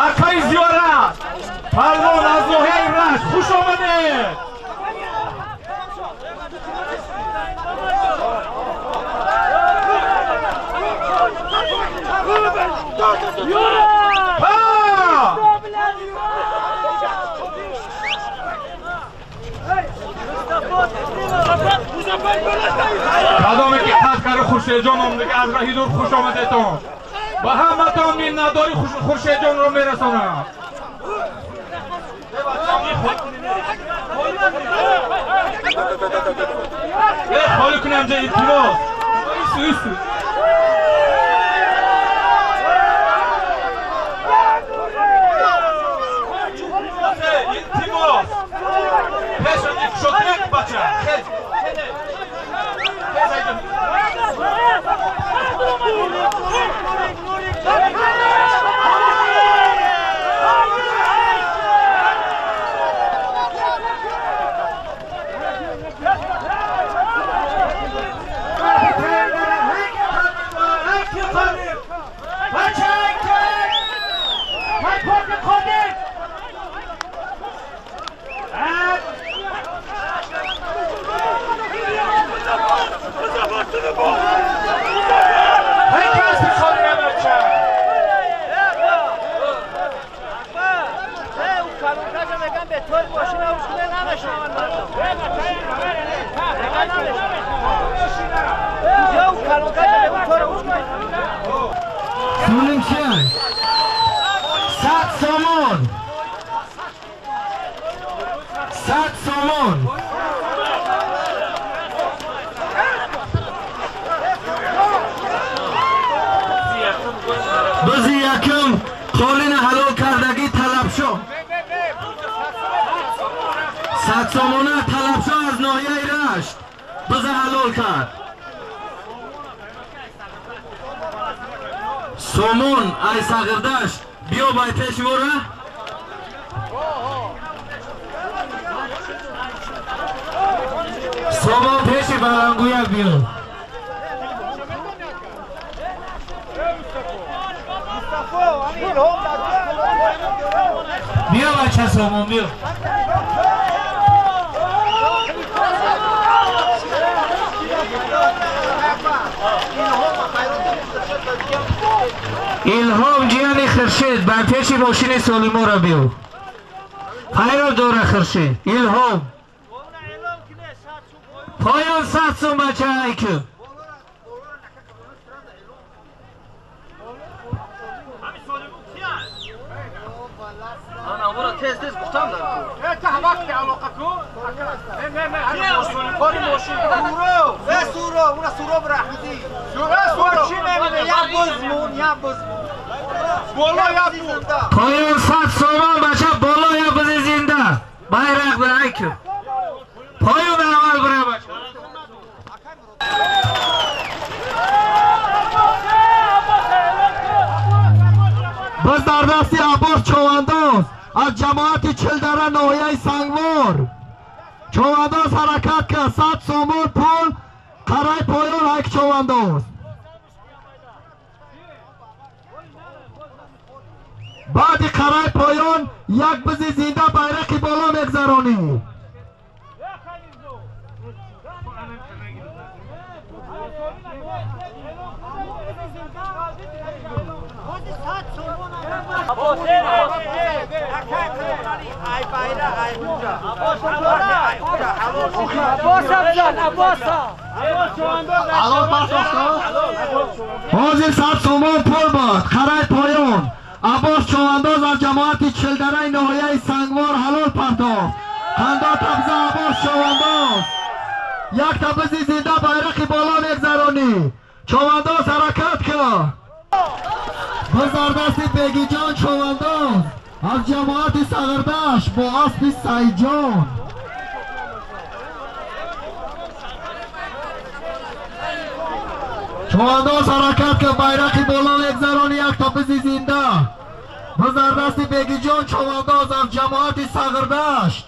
Акаи Зиёрат Парвон аз ноҳияи Рашт, хуш омадед. Кадоме ки қад кард Хуршедҷон омдага аз раҳи дур хуш омадетон. Ба ҳаматон миннатдори Хуршедҷонро мерасонам. Холӣ кунам ҷа, илтимос. Ису. Илтимос. Пешани кушодек бача. Хез. Сулимшан 100 сомон, 100 сомон. Бизи якум қолини ҳалол кардагӣ талабшо 100 сомона талабшо аз ноҳияи Рашт биза ҳалол кард. Сомон ай Сағирдашт биё бай пешвора. Сомон пеши балангӯяк биё. Биё бача Сомон биё. Илҳом ҷияни Хуршед бар пеши мошини Солимора биё. Хайроб дора Хуршед. Илҳом. Поён 100 сум бача айку. Тез-тез гуфтам дар ку. Та вақти алоқа ку. Не, не, не, кори мошин. Суро, э суро, уна суро раҳмати. Суро, суро чи намеда? Я бузмун, я бузмун. Боло я буз. Поён 100 сомон бача, боло я бузи зинда. Байрақ бир айку. Поён аввал бира бача. Боз дар дасти Аббос Човандоз аз ҷамоати Чилдара ноҳияи Сангвор. Човандоз ҳаракат кард, 100 сомон пул қарай поён ҳайк Човандоз. Баъди қарай поён як бизи зинда байрақи боло мегзаронӣ. Ҳозир 100 сомон пул буд қарай поён. Аббос Човандоз аз ҷамоати Чилдараи ноҳияи Сангвор ҳалол партофт. Қандо табза Аббос Човандоз. Як табизи зинда байрақи боло мегзаронӣ. Човандоз ҳаракат кун. Боз дар дасти Бегиҷон Човандоз аз ҷамоати Сағирдашт бо аспи Саидҷон. Човандоз ҳаракат кун, байрақи боло мегзаронӣ, як табизи зинда. Боз дар дасти Бегиҷон Човандоз аз ҷамоати Сағирдашт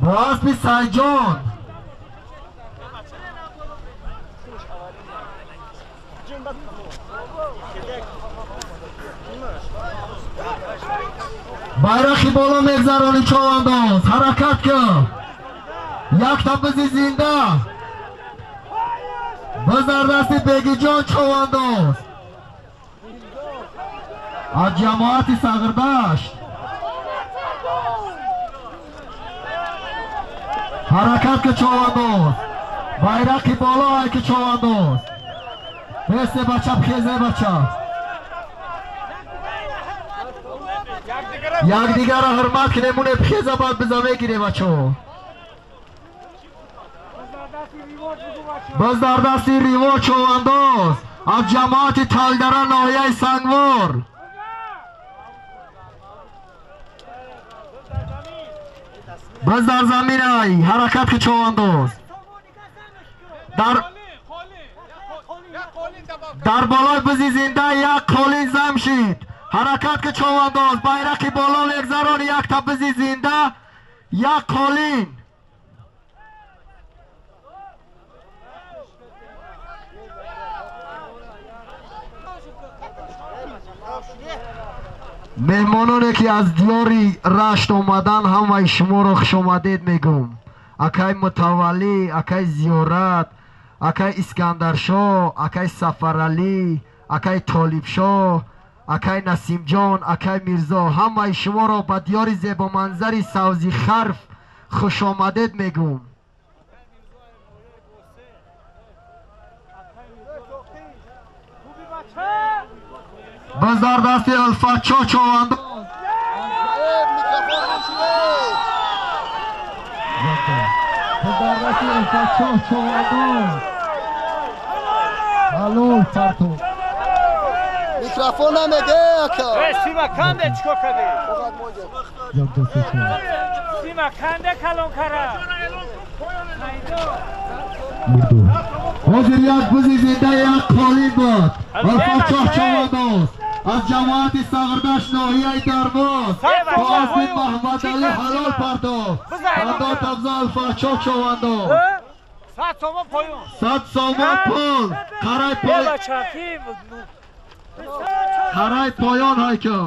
бо аспи Саидҷон. Байрақи боло мегзарони човандоз. Ҳаракат кун. Якта бизи зинда. Биз дар дасти Бегиҷон човандоз. Аз ҷамоати Сағирдашт. Ҳаракат ки човандоз. Байрақи боло ай ки човандоз. Бесе бача, бхезе бача. Якдигарро ҳурмат кунем, уне бхеза баъд биза мегирем бачо. Боз дар дасти Риво човандоз аз ҷамоати Талдара ноҳияи Сангвор. Боз дар замин ай ҳаракат ки човандоз. Дар болои бизи зинда як қолин зам шид. Ҳаракат ки човандоз. Байрақи боло мегзарони якта бизи зинда як қолин. Меҳмононе ки аз диёри Рашт омадан, ҳамаи шуморо хушомадед мегӯм. Акай Мутаваллӣ, акай Зиёрат, акай Искандаршоҳ, акай Сафаралӣ, акай Толибшоҳ, акай Насимҷон, акай Мирзо, ҳамаи шуморо ба диёри зебоманзари Савзи Харф хушомадед мегӯм. Боз дар дасти Алфатшо човандоз. Боз дар дасти Алфатшо човандоз. Ҳалол партов. Микрофон намеде ака. Сима канде чикор кардӣ? Сима канде калон кара. Ҳозир як бизи зинда як қолин буд. Алфатшоҳ човандоз аз ҷамоати Сағирдашт ноҳияи Дарвоз бо аспи Маҳмадалӣ ҳалол партофт. Хандо табза Алфатшоҳ човандоз. 100 сомон поён. 100 сомон пул. Қарай пой. Қарай поён ҳайка.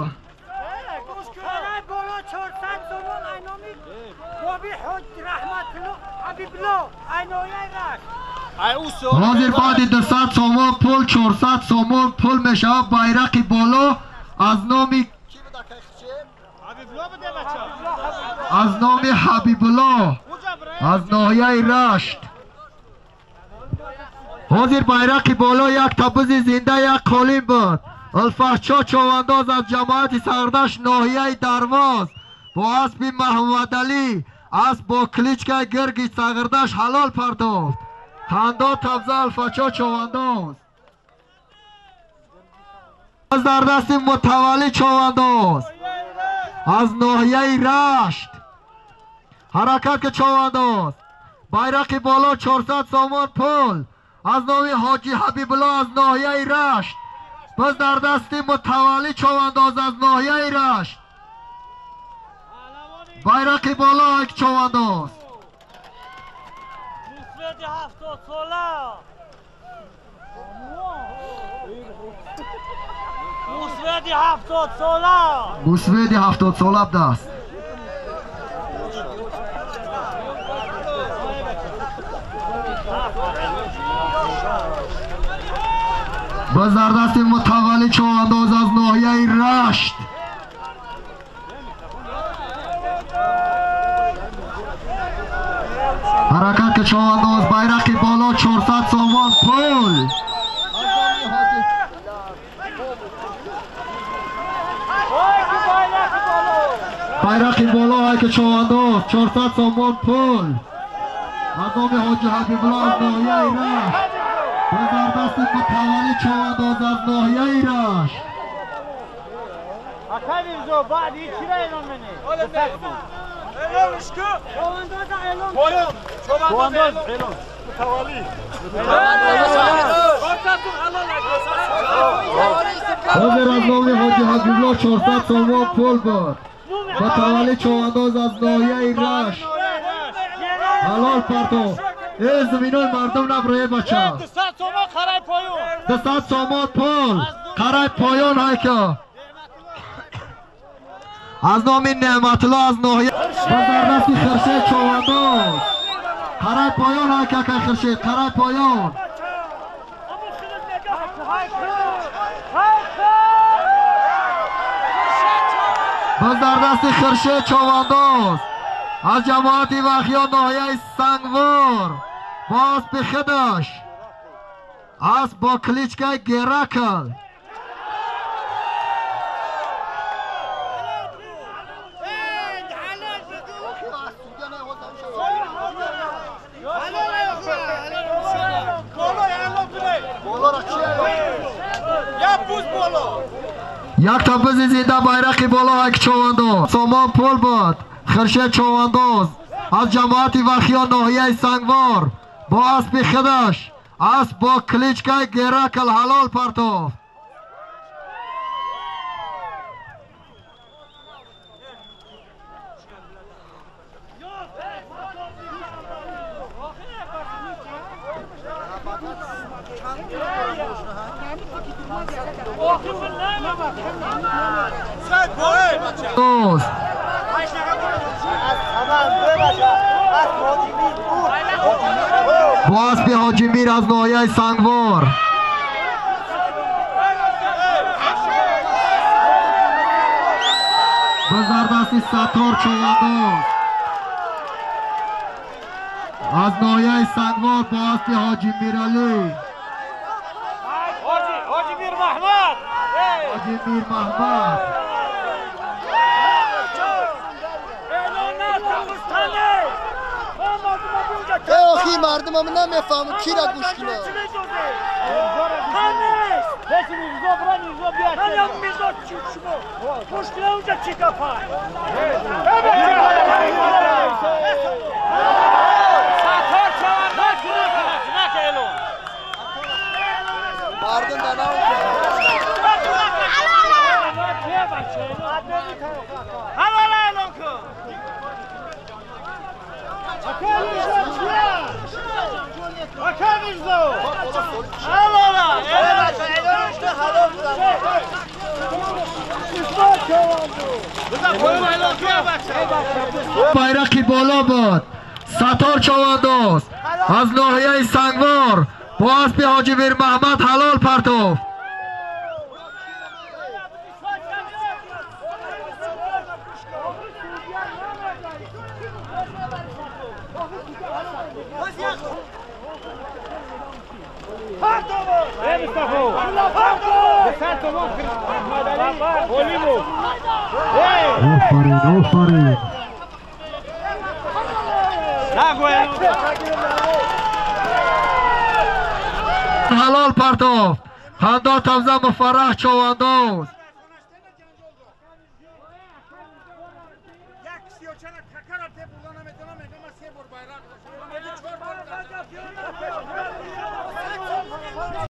Қарай боло 400 сомон айноми Боби Ҳоҷ Раҳматулло Ҳабибулло айнояи Рашт. Ҳозир баъди 200 сомон пул 400 сомон пул мешавад. Байрақи боло аз номи Ҳабибулло аз ноҳияи Рашт. Ҳозир байрақи боло як табизи зинда як қолин буд. Алфатшо човандоз аз ҷамоати Сағирдашт ноҳияи Дарвоз бо аспи Маҳмадалӣ, асп бо кличкаи Гирги Сағирдашт ҳалол партофт. Хандо табза Алфатшо човандоз. Аз дар дасти Мутаваллӣ човандоз аз ноҳияи Рашт. Ҳаракат ки човандоз. Байрақи боло 400 сомон пул аз номи Ҳоҷи Ҳабибулло аз ноҳияи Рашт. Боз дар дасти Мутаваллӣ човандоз аз ноҳияи Рашт. Байрақи боло як човандоз. Мусведи 70 сола. Мусведи 70 сола. Мусведи 70 сола будааст. Боз дар дасти Мутаваллӣ човандоз аз ноҳияи Рашт. Ҳаракат ки човандоз. Байрақи боло 400 сомон пул. Байрақи боло ай ки човандоз 400 сомон пул аз номи Ҳоҷи Ҳабибулло аз ноҳияи Рашт. Боз дар дасти Мутаваллӣ човандоз аз ноҳияи Рашт. Акай Мирзо, баъди чиро эълон менӣ? Эълонш ку? Човандоза эълон. Поён. Човандоз эълон. Мутаваллӣ. Ҳозир аз номи Ҳоҷи Ҳабибулло 400 сомон пул буд. Мутаваллӣ човандоз аз ноҳияи Рашт ҳалол партофт. Э заминои мардум наброe бача. 200 сомон қарай поён. 200 сомон пул қарай поён ҳайка. Аз номи Неъматулло аз ноҳия базардаси Хуршед Човандоз. Қарай поён ҳайка акай Хуршед, қарай поён. Базардасти Хуршед Човандоз аз ҷамоати Вахиён ноҳияи Сангвор бо аспи худаш, асп бо кличкаи Геракл. Як та бизи зинда байрақи боло ҳайк Човандоз. Сомон пул буд. Хуршед Човандоз аз ҷамоати Вахиён ноҳияи Сангвор бо аспи худаш, асп бо кличкаи Геракл ҳалол партофт. دوست با اسب حاجی میر از ناحیه سنگوار. به زردستی ستار چوبانداز از ناحیه سنگوار با اسب حاجی میرالی، حاجی میر محمد، حاجی میر محمد. آخی مردم هم نمیفهمم کی را گوش کنه. مردم байрақи боло буд. Саттор Човандоз аз ноҳияи Сангвор бо аспи Ҳоҷи Мирмаҳмад ҳалол партофт. آفرین آفرین. حلال پرتاف. خندا تمزه مفرح چوبانداز.